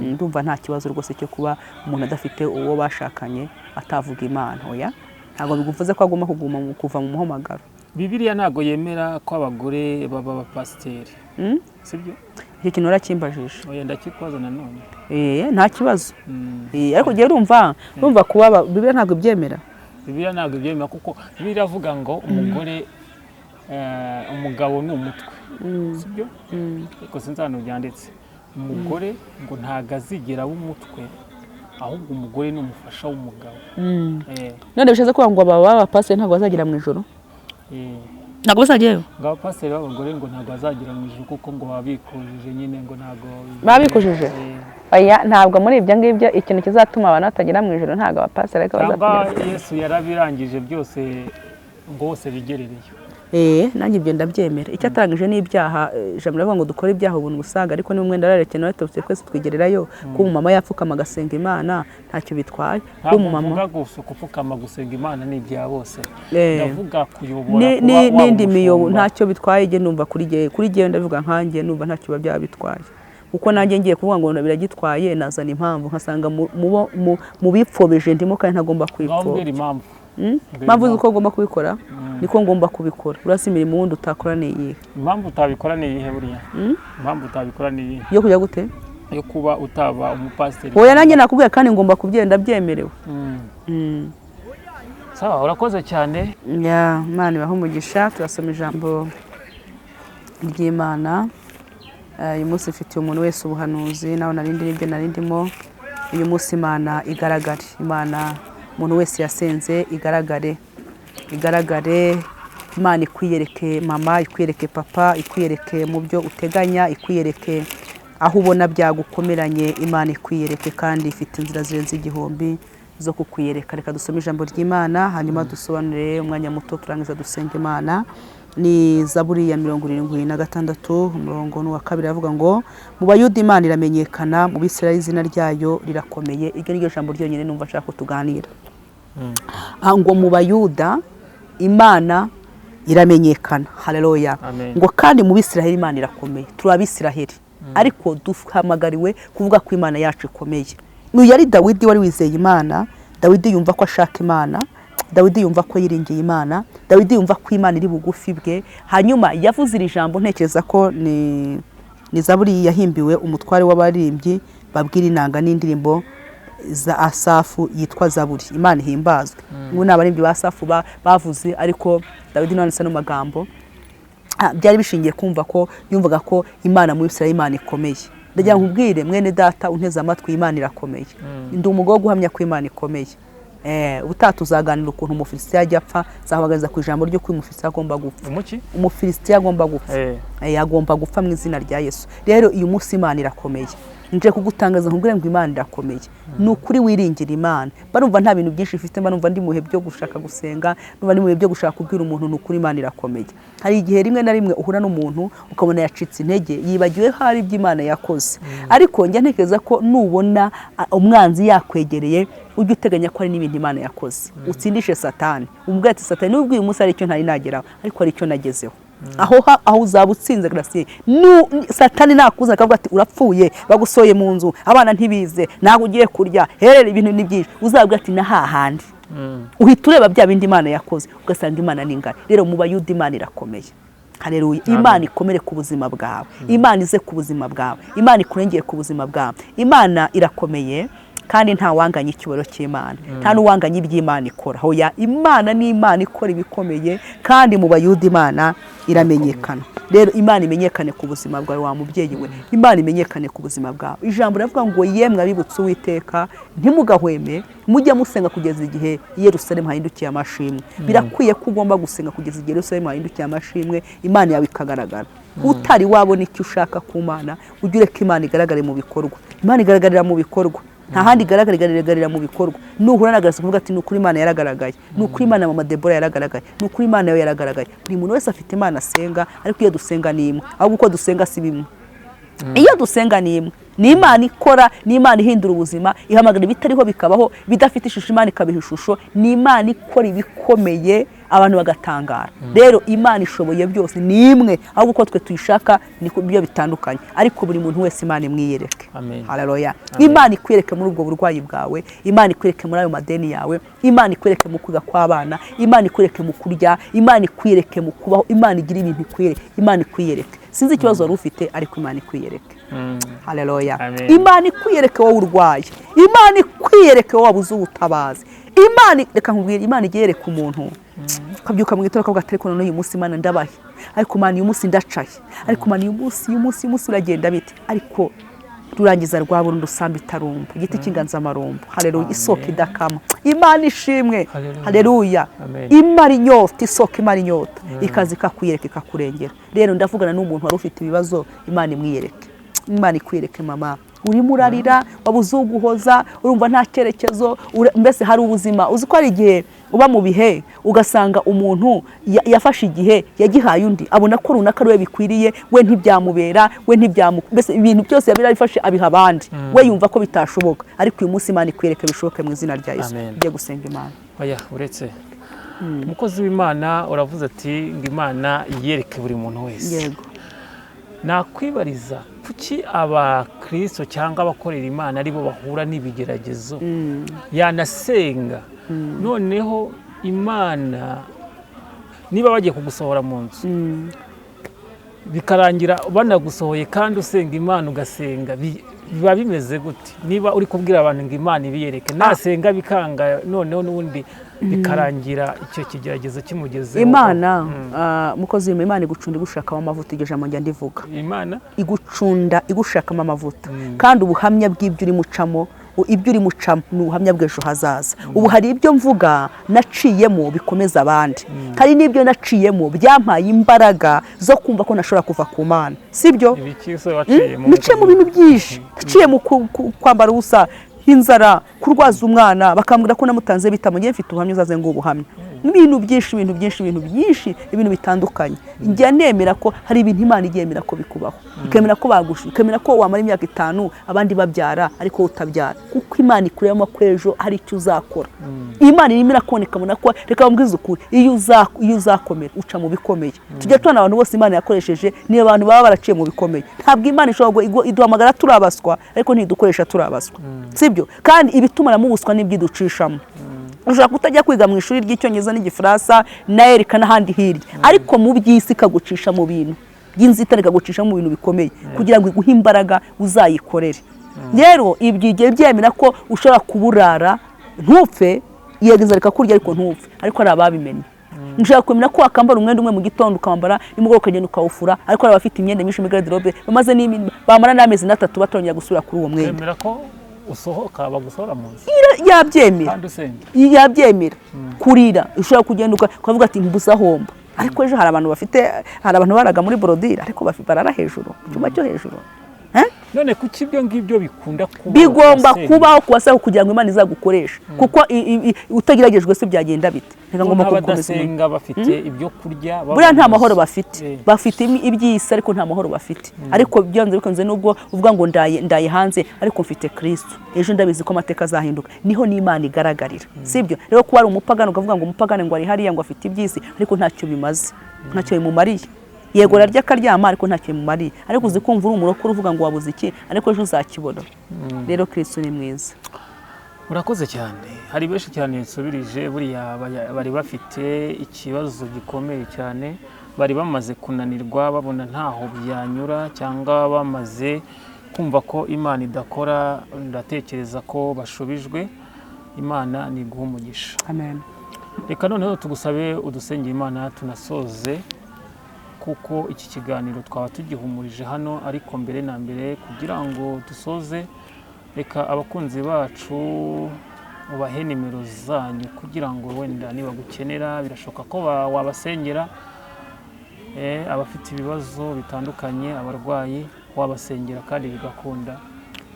A: Ndumva nta kibazo rwose cyo kuba umuntu adafite uwo bashakanye atavuga Imana. Oya, ntabwo biguvuze ko agomba kuguma kuva mu muhamagaro.
B: Bibiliya ntabwo yemera ko abagore baba abapasiteri, sibyo?
A: Icyo kintu warakimbajije.
B: Oya, ndakikubaza nanone.
A: Nta kibazo. Ariko ugiye urumva kuba Bibiliya ntabwo ibyemera.
B: Bibiliya ntabwo ibyemera, kuko Bibiliya iravuga ngo umugore, umugabo ni umutwe, sibyo? Ariko sinzi ahantu byanditse. Umugore ngo ntabwo azigera aba umutwe, ahubwo umugore ni umufasha w'umugabo.
A: None bishatse kuvuga ngo aba b'abapasiteri ntabwo bazagera mu ijuru? Ntabwo bazagerayo?
B: Ngo abapasiteri b'abagore ngo ntabwo bazagera mu ijuru, kuko ngo baba bikujije nyine, ngo ntabwo
A: Baba bikujije? Oya, ntabwo muri ibyo ngibyo ikintu kizatuma abantu batagera mu ijuru, ntabwo abapasiteri ariko
B: Cyangwa
A: bazatugera.
B: Yesu yarabirangije byose, ngo bose bigerereyo.
A: Nanjye ibyo ndabyemera. Icyo atangije ni ibyaha. Ijambo riravuga ngo dukore ibyaha ubuntu busaga, ariko niba umwenda ararekeye nawe twese twigererayo. Kuba umumama yapfukama agasenga Imana ntacyo bitwaye. Kuba
B: Ntabwo
A: umumama
B: mvuga gusa gupfukama gusenga Imana ni ibya bose. Ndavuga kuyobora, kuba waba
A: n'indi miyobo
B: umushumba.
A: Ntacyo bitwaye. Njye numva kuri jye ndavuga nkanjye, numva ntacyo biba byaba bitwaye, kuko nanjye ngiye kuvuga ngo biragitwaye, nazana impamvu nkasanga mu bipfobeje ndimo kandi ntagomba
B: Ngaho
A: kwipfobya.
B: mbwira impamvu. Mbwira.
A: Impamvu z'uko ngomba kubikora, niko ngomba kubikora. Urasa imirimo wundi utakora ni iyihe?
B: Impamvu utabikora ni iyihe buriya? Impamvu utabikora ni iyihe?
A: Yo kujya gute?
B: Yo kuba utaba umupasiteri.
A: Oya, nanjye nakubwiye kandi ngomba kubyenda, byemerewe.
B: Sawa, urakoze cyane.
A: Ya, Imana ibahe umugisha. Turasoma ijambo ry'Imana. Uyu munsi mfitiye umuntu wese ubuhanuzi, nawe narindi n'ibyo narindimo. Uyu munsi Imana igaragare, Imana umuntu wese yasenze igaragare, igaragare. Imana ikwiyereke mama, ikwiyereke papa, ikwiyereke mu byo uteganya, ikwiyereke aho ubona byagukomeranye. Imana ikwiyereke kandi ifite inzira zirenze 1000 zo kukwiyereka. Reka dusome ijambo ry'Imana, hanyuma dusobanure umwanya muto, turangiza dusenga Imana. Ni Zaburi ya 76, umurongo ni uwa 2. Aravuga ngo: "Mu Bayuda Imana iramenyekana, mu Bisirayeli izina ryayo rirakomeye." Iryo ni ryo jambo ryonyine numva nshaka ko tuganira. Ngo mu Bayuda Imana iramenyekana, haleluya.
B: Amen.
A: Ngo kandi mu Bisiraheli Imana irakomeye. Turi Abisiraheli, ariko duhamagariwe kuvuga ko Imana yacu ikomeye. Uyu yari Dawidi wari wizeye Imana. Dawidi yumva ko ashaka Imana, Dawidi yumva ko yiringiye Imana, Dawidi yumva ko Imana iri bugufi bwe. Hanyuma yavuze iri jambo, ntekereza ko ni zaburi yahimbiwe umutware w'abaririmbyi babwira inanga n'indirimbo za Asafu, yitwa Zaburi Imana ihimbazwe. Ubu ni abaririmbyi ba Asafu bavuze, ariko Dawidi nawe ano magambo byari bishingiye kumva ko yumvaga ko Imana muri Isirayeli Imana ikomeye. Ndagira ngo nkubwire mwene data unteze amatwi, Imana irakomeye. Ndi umugore wo guhamya ko Imana ikomeye. Ubutaha tuzaganira ukuntu Umufilisitiya ajya apfa. Nzabagaragaza ku ijambo ryo ko Umufilisitiya agomba gupfa.
B: Umuki?
A: Umufilisitiya agomba gupfa. Agomba gupfa mu izina rya Yesu. Rero uyu munsi Imana irakomeye. Nje kugutangaza nkubwire ngo Imana irakomeye. Ni ukuri, wiringira Imana. Barumva nta bintu byinshi mfite, barumva ndi mu bihe byo gushaka gusenga, numva ndi mu bihe byo gushaka kubwira umuntu. Ni ukuri, Imana irakomeye. Hari igihe rimwe na rimwe uhura n'umuntu ukabona yacitse intege, yibagiwe ko hari ibyo Imana yakoze. Ariko njya ntekereza ko nubona umwanzi yakwegereye, ujye uteganya ko hari n'ibindi Imana yakoze, utsindishe Satani, umubwire ati: "Satani, nubwo uyu munsi hari icyo ntari nageraho, ariko hari icyo nagezeho." Aho uzaba utsinze Gratien. Satani nakuza akavuga ati: "Urapfuye, bagusoye mu nzu, abana ntibize, ntabwo ugiye kurya, herera ibintu ni byinshi," uzabwira ati: "Na hahandi." Uhita ureba bya bindi Imana yakoze, ugasanga Imana ni ngari. Rero mu Bayuda Imana irakomeye, haleluya. Imana ikomere ku buzima bwawe, Imana ize ku buzima bwawe, Imana ikurengere ku buzima bwawe. Imana irakomeye kandi nta wanganya icyubahiro cy'Imana, nta n'uwanganya iby'Imana ikora. Hoya, Imana ni Imana ikora ibikomeye, kandi mu Bayuda Imana iramenyekana. Rero Imana imenyekane ku buzima bwawe, wa mubyeyi we, Imana imenyekane ku buzima bwawe. Ijambo riravuga ngo: "Yemwe abibutse Uwiteka, ntimugahweme, mujye musenga kugeza igihe i Yerusalemu hahindukiye amashimwe." Birakwiye ko ugomba gusenga kugeza igihe Yerusalemu hahindukiye amashimwe, Imana yawe ikagaragara. Utari wabona icyo ushaka ku Mana, ujye ureka Imana igaragare mu bikorwa. Imana igaragarira mu bikorwa, nta handi igaragara, igaragarira mu bikorwa. Nuhura na Grace uvuga ati: "Ni ukuri Imana yaragaragaye, ni ukuri Imana mama Debora yaragaragaye, ni ukuri Imana yawe yaragaragaye." Buri muntu wese afite Imana asenga, ariko iyo dusenga ni imwe, ahubwo uko dusenga si bimwe. Iyo dusenga ni imwe, ni Imana ikora, ni Imana ihindura ubuzima, ihamagara ibitariho bikabaho, bidafite ishusho Imana ikabiha ishusho, ni Imana ikora ibikomeye abantu bagatangara. Rero Imana ishoboye byose, ni imwe, ahubwo uko twe tuyishaka ni byo bitandukanye, ariko buri muntu wese Imana imwiyereke. Haleluya. Imana ikwereke muri ubwo burwayi bwawe, Imana ikwereke muri ayo madeni yawe, Imana ikwereke mu kwiga kw'abana, Imana ikwereke mu kurya, Imana ikwereke mu kubaho, Imana igira ibintu ikwiyereke, Imana ikwiyereke. Sinzi ikibazo wari ufite, ariko Imana ikwiyereke. Haleluya. Imana ikwiyereke wowe urwaye, Imana ikwiyereke wowe wabuze ubutabazi. Imana, reka nkubwire, Imana igereka umuntu ukabyuka mu gitondo ukavuga ati ariko none uyu munsi Imana ndabahe, ariko Imana uyu munsi ndacaye, ariko Imana uyu munsi uragenda bite, ariko rurangiza rwa burundu usamba itarumba, igiti cy'inganzamarumbo. Haleluya. Isoko idakama. Imana ishimwe. Haleluya. Imara inyota, isoko imara inyota, ikaza ikakwiyereka ikakurengera. Rero ndavugana n'umuntu wari ufite ibibazo, Imana imwiyereke. Imana ikwiyereke mama. Urimo urarira, wabuze uguhoza, urumva nta cyerekezo, mbese hari ubuzima. Uzi ko hari igihe uba mu bihe ugasanga umuntu yafashe igihe yagihaye undi, abona ko runaka ari we bikwiriye, we ntibyamubera, we mbese ibintu byose yabifashe abiha abandi, we yumva ko bitashoboka. Ariko uyu munsi Imana ikwiyereke bishoboke mu izina rya Yesu. Ugiye gusenga Imana.
B: Oya, uretse umukozi w'Imana uravuze ati ngo Imana yereke buri muntu wese.
A: Yego.
B: Nakwibariza kuki abakristo cyangwa abakorera Imana aribo bahura n'ibigeragezo, yanasenga noneho Imana niba bagiye kugusohora mu nzu bikarangira banagusohoye kandi usenga Imana ugasenga, biba bimeze gute? Niba uri kubwira abantu ngo Imana ibiyereke, nasenga bikanga noneho n'ubundi bikarangira icyo kigeragezo kimugezeho.
A: Imana mukozi w'Imana igucunda igushakamo amavuta, iryo jambo njya ndivuga.
B: Imana
A: igucunda igushakamo amavuta, kandi ubuhamya bw'ibyo urimo ucamo, ibyo urimo ucamo ni ubuhamya bw'ejo hazaza. Ubu hari ibyo mvuga naciyemo bikomeza abandi, hari n'ibyo naciyemo byampaye imbaraga zo kumva ko nashobora kuva ku Mana, sibyo? Niciye mu bintu byinshi, naciye mu kwambara ubusa, inzara, kurwaza umwana bakambwira ko namutanze bitamugiye, mfite ubuhamya uzaze ngo ubuhamya. Ibintu byinshi, ibintu byinshi, ibintu byinshi, ibintu bitandukanye. Njya nemera ko hari ibintu Imana igemera ko bikubaho, ikemera ko bagusha, ikemera ko wamara imyaka 5 abandi babyara ariko utabyara, kuko Imana ikuremo ko ejo hari icyo uzakora. Imana irimo irakuboneka mubona ko, reka mbwize ukuri, iyo uzakomera uca mu bikomeye. Tujya tubona abantu bose Imana yakoresheje ni abantu baba baraciye mu bikomeye. Ntabwo Imana ishobora iduhamagara turabaswa, ariko ntidukoresha turabaswa, sibyo? Kandi ibitumara mu buswa n'ibyiducishamo. Ushobora kutajya kwiga mu ishuri ry'Icyongereza n'Igifaransa na Erika n'ahandi hirya, ariko mu by'isi ikagucisha mu bintu by'inzitane, ikagucisha mu bintu bikomeye kugira ngo iguhe imbaraga uzayikorere. Rero ibyo igihe byemera ko ushobora kuburara ntupfe, yego inzara ikakurya ariko ntupfe, ariko hari ababimenye. Ushobora kwemera ko wakambara umwenda umwe mu gitondo ukambara nimugoroba ukagenda ukawufura, ariko hari abafite imyenda myinshi muri garderobe bamaze bamara n'amezi 3 batongera gusubira kuri uwo mwenda.
B: Kwemera ko usohoka bagusohora mu nzu
A: yabyemera, yabyemera kurira. Ushobora kugenda ukavuga ati mbuze ahomba, ariko ejo hari abantu bafite, hari abantu baraga muri borodire ariko barara hejuru, cyumba cyo hejuru.
B: None kuki ibyo ngibyo bikunda kuba?
A: Bigomba kubaho kubasaho kugira ngo Imana izagukoreshe, kuko utageragejwe se byagenda bite? Reka ngomba
B: kugukomeza. Badasenga bafite ibyo kurya,
A: buriya nta mahoro bafite, bafite iby'isi ariko nta mahoro bafite. Ariko byanze bikunze nubwo uvuga ngo ndaye hanze ariko mfite Kristo, ejo ndabizi ko amateka azahinduka, niho n'Imana igaragarira, sibyo? Rero kuba ari umupagani ukavuga ngo umupagani ngo ari hariya ngo afite iby'isi, ariko ntacyo bimaze, ntacyo bimumariye. Yego ararya akaryama ariko ntacyo bimumariye, ariko uzi kumva uri umurokore uvuga ngo wabuze iki, ariko ejo uzakibona. Rero Kristo ni mwiza.
B: Urakoze cyane. Hari benshi cyane nsubirije buriya bari bafite ikibazo gikomeye cyane, bari bamaze kunanirwa babona ntaho byanyura cyangwa bamaze kumva ko Imana idakora. Ndatekereza ko bashubijwe. Imana ni iguha umugisha.
A: Amen.
B: Reka noneho tugusabe udusengere Imana tunasoze, kuko iki kiganiro twaba tugihumurije hano, ariko mbere na mbere kugira ngo dusoze, reka abakunzi bacu ubahe nimero zanyu kugira ngo wenda nibagukenera birashoboka ko wabasengera, abafite ibibazo bitandukanye, abarwayi wabasengera kandi bigakunda.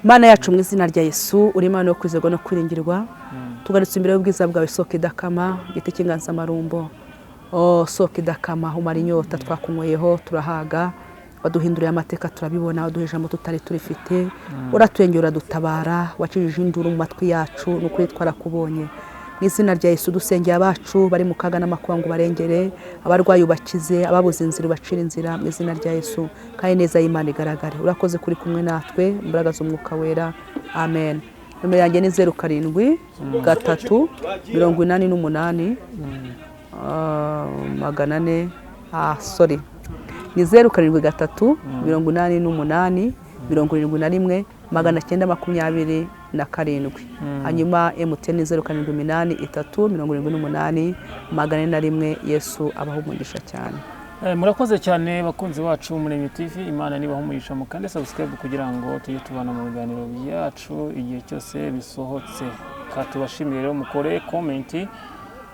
A: Mana yacu mu izina rya Yesu, uri Imana yo kwizerwa no kwiringirwa, tugarutse imbere y'ubwiza bwawe, soko idakama, igiti cy'inganzamarumbo, soko idakama, umara inyota, twakunyweyeho turahaga. Waduhinduriye amateka turabibona, waduha ijambo tutari turifite, uratwengera, uradutabara, wakijije induru mu matwi yacu, ni ukuri twarakubonye. Mu izina rya Yesu dusengeye abacu bari mu kaga n'amakuba ngo barengere, abarwayi ubakize, ababuze inzira ubacire inzira mu izina rya Yesu, kandi neza y'Imana igaragare. Urakoze kuri kumwe natwe mu mbaraga z'Umwuka Wera, amen. Nomero yanjye ni 073 88 400, sorry, ni 073 88 71 927. Hanyuma MTN 0783 78 401. Yesu abaho umugisha cyane.
B: Murakoze cyane bakunzi bacu Muremyi TV, Imana nibaha umugisha, mukande subscribe kugira ngo tujye tubana mu biganiro byacu igihe cyose bisohotse. Katubashimire rero, mukore comment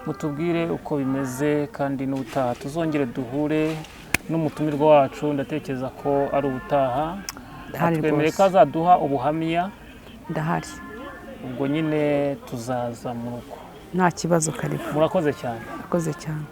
B: mutubwire uko bimeze, kandi n'ubutaha tuzongere duhure n'umutumirwa wacu. Ndatekereza ko ari ubutaha
A: Ndahari
B: atwemereye
A: rwose.
B: ko azaduha ubuhamya.
A: Ndahari.
B: Ubwo nyine tuzaza mu rugo.
A: Nta kibazo, karibu.
B: Murakoze cyane.
A: Murakoze cyane.